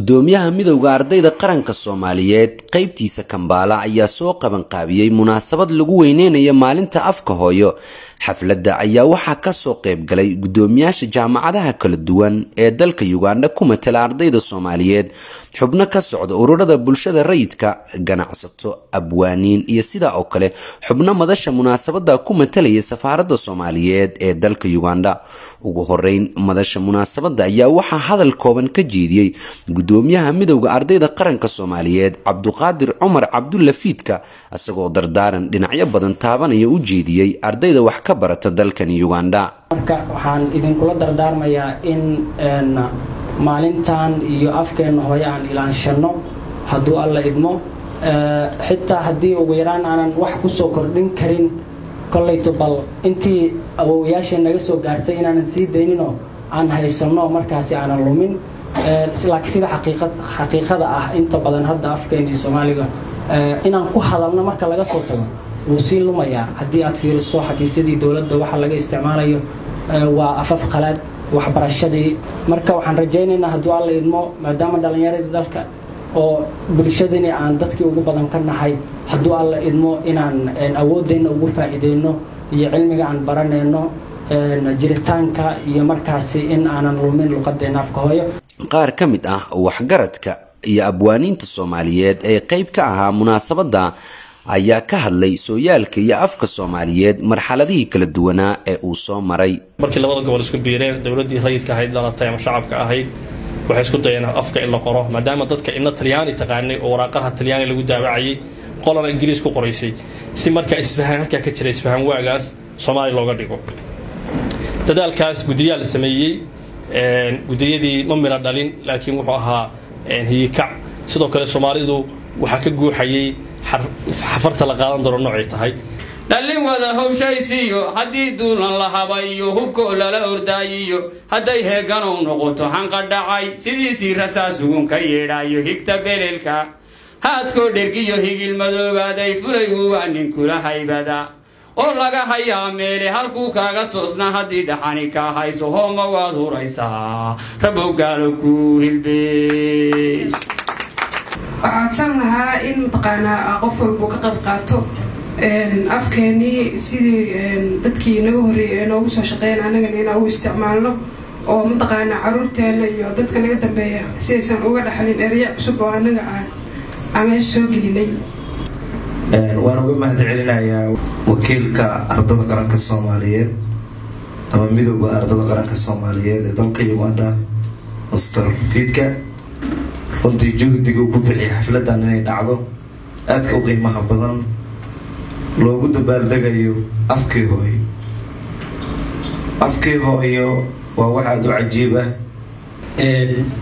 Gudoomiyaha midowga ardayda qaranka Soomaaliyeed qaybtiisa Kampala ayaa soo qaban qaabiyay munaasabad lagu weyneynayo maalinta afka hooyo. Xafladda ayaa waxaa ka soo qayb galay gudoomiyaasha jaamacadaha kala duwan ee dalka Uganda ku matala ardayda Soomaaliyeed, xubno ka socda ururada bulshada rayidka, ganacsato, abwaaniin iyo sidaa oo kale xubno madasha munaasabadda ku matalaya safaaradda Soomaaliyeed ee dalka Uganda. Ugu horeyn madasha munaasabadda ayaa waxaa hadal kooban ka jeediyey gudoomiyaha midowga ardayda qaranka Soomaaliyeed Cabduqaadir Cumar Cabdulla Fiidka, isagoo dardaaran dhinacyo badan taabanaya u jeediyey ardayda wax ka barata dalkan Uganda. Marka waxaan idinkula dardaarmayaa in maalintan iyo afkeena hooyo aan ilaanshano hadduu Alla idmo, xitaa haddii ugu yaraan aanan wax ku soo kordhin karin kollayto, bal intii awoowayaasheen naga soo gaartay inaanan sii dayninoo aan haysano markaasi aanan lumin. Laakiin sida xaqiiqada ah, inta badan hadda afkeena iyo Soomaaliga inaan ku hadalno marka laga soo tago wuu sii lumayaa. Haddii aad fiiriso xafiisyadii dowladda waxa laga isticmaalayo waa afaf qalaad, waxbarashadii. Marka waxaan rajaynaynaa hadduu Alla idmo, maadaama dhallinyaradii dalka oo bulshadani aan dadkii ugu badan ka nahay, hadduu Alla idmo inaan awooddeenna ugu faa'iideyno iyo cilmiga aan baranayno jiritaanka iyo markaasi in aanan lumin luqadeena afka hooyo. Qaar ka mid ah waxgaradka iyo abwaaniinta Soomaaliyeed ee qayb ka ahaa munaasabadda ayaa ka hadlay sooyaalka iyo afka Soomaaliyeed marxaladihii kala duwanaa ee uu soo maray. Markii labada gobol isku biireen, dowladdii rayidka ahayd dhalatay ama shacabka ahayd waxay isku dayeen afka in la qoro, maadaama dadka ina Talyaani taqaanay oo waraaqaha Talyaani lagu daabacayay, qolana Ingiriis ku qoraysay, si markaa isfahan halkaa ka jira, isfahan waagaas Soomaaliya looga dhigo. Dadaalkaas guddiyaa la sameeyey, guddiyadii ma mira dhalin, laakiin wuxuu ahaa hiyikac. Sidoo kale Soomaalidu waxaa ka guuxayay xafarta la qaadan doono noocay tahay. Dhallin wada howshaysiiyo haddii duulan la habayo, hubkoo lala ordaayiyo hadday heeganow noqoto hanqadhacay, sidiisii rasaas ugun ka yeedhaayo higta belelka haadkoo dhergiyo higil madoobaaday, fulaygu waa ninkula haybada oo laga hayaa meele halkuu kaaga toosna. Haddii dhaxani kaa hayso hooma waad huraysaa, rabow gaalo ku hilbeys. Waxaa codsan lahaa in mataqaanaa qof walbuu ka qayb qaato afkeenii sidii dadkii naga horreeyay ee noogu soo shaqeeyan, anagana inaan u isticmaalno oo mataqaanaa caruurteena iyo dadka naga dambeeya si aysan uga dhaxlin ereyo cusub oo anaga aan meesha soo gelinay. Waan uga mahad celinayaa wakiilka ardada qaranka Soomaaliyeed ama midowda ardada qaranka Soomaaliyeed ee dalka Uganda, Master Fiidka, runtii juhdiga uu ku bixiyay xafladan inay dhacdo aadka u qiimaha badan loogu dabaaldegayo afkii hooyo. Afkii hooyo waa wax aada u cajiib ah.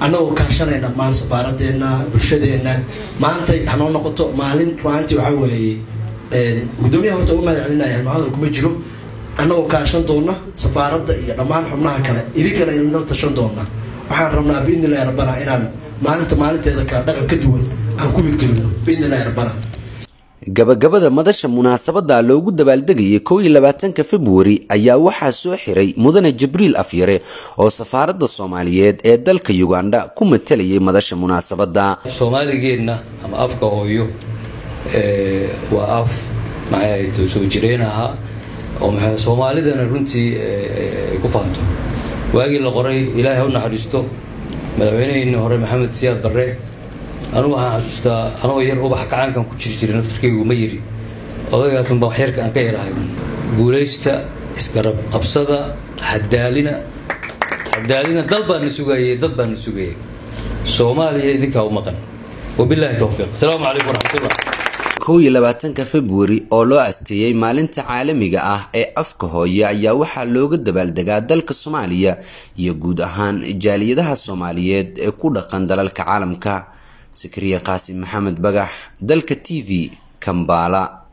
Annagoo kaashanay dhammaan safaaradeenna, bulshadeenna, maanta hanoo noqoto maalin ru'aantii. Waxaa weeye guddoomiyaha horta uga mahad celinaya, hadal kuma jiro. Annagoo kaashan doona safaaradda iyo dhammaan xubnaha kale, idinkana inala tashan doona, waxaan rabnaa biidni illahi rabbana inaan maalinta maalinteeda kale dhaqan ka duwan aan ku midgelino biidni illahi rabbana. Gabagabada madasha munaasabada loogu dabaaldegayay 21-ka Februari ayaa waxaa soo xiray Mudane Jibriil Afyare oo safaaradda Soomaaliyeed ee dalka Uganda ku matalayay madasha munaasabada. Soomaaligeenna ama afka hooyo waa af maxay soo jireen ahaa oo maxay Soomaalidana runtii ay ku faanto. Waagii la qoray, Ilaahay ha u naxariisto madaxweyneheenii hore Maxamed Siyaad Barre, anugu waxaan xasuustaa anagoo yar ubax gacaankan ku jiri jiray, naftirkaygu ma yiri odagaasunba wax yarka aan ka yarahay. Guulaysta, isgarab qabsada, hadaalina hadaalina, dal baa na sugayay, dad baa na sugayay, Soomaaliya idinkaa u maqan. Wabilaahi towfiiq, asalaamu calaykum waraxmatullah. 21-ka Februari oo loo asteeyey maalinta caalamiga ah ee afka hooye ayaa waxaa looga dabaaldegaa dalka Soomaaliya iyo guud ahaan jaaliyadaha Soomaaliyeed ee ku dhaqan dalalka caalamka. Sakariya Qaasim Maxamed Bagax, Dalka TV, Kampala.